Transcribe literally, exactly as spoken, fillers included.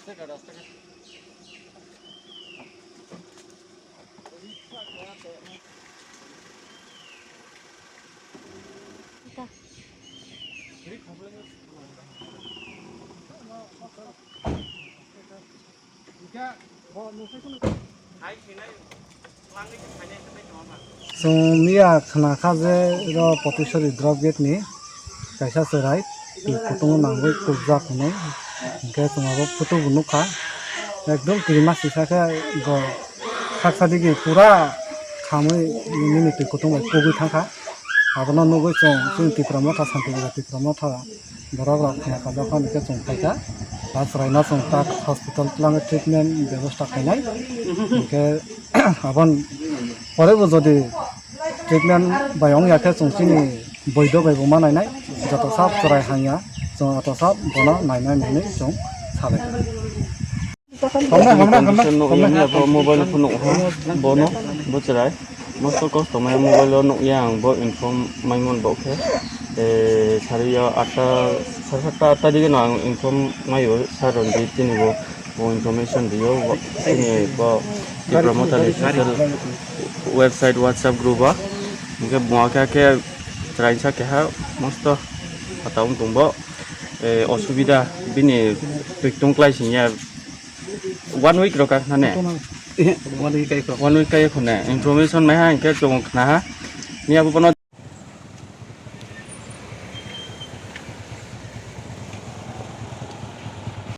Chwng miya khna kha je ro Potisori drop gate ni kaisa chwrai twi kutung nangwi tukjak hinwi. Hinkhe chwng abo photo bo nukha. Ekdom kirima sisa khe bo khaksa digi pura khamwi nini twi kutung bai kugwi thangkha. Abono nugwi chwng chini Tipra Motha, Santi Bazaar Tipra Motha borok rok khna kajak phan khe chwng phaikha. Ba chwraino chwng tak hospital twlangwi treatment bebosta khainai. Hinkhe abon pore bo jodi treatment bai wngya khe chwng chini boido bai bo ma nainai. Joto sab chwrai hamya chwng joto sab bono nainai hinwi chwng salai. Hamnai, hamnai, hamnai, condition nukya hamnai. Mobile phone nukha bono, bo chwrai. Mosto kosto maya mobile o nukya ang bo inform maimon bo khe. Eh, sariya atta, sari satta atta dige no ang inform maio sir Ranjit tini bo, bo information dio bo, tini bo Tipra Motha ni social website WhatsApp group o. Hinkhe bo khe khe chwraisa keha mosto phatang tong bo, eh, osubida bini twi tong klai singya. One week rok ka khna ne? One week kai kho. One week kai khone. Information mai ha hinkhe chwng khna ha. Ni abo bono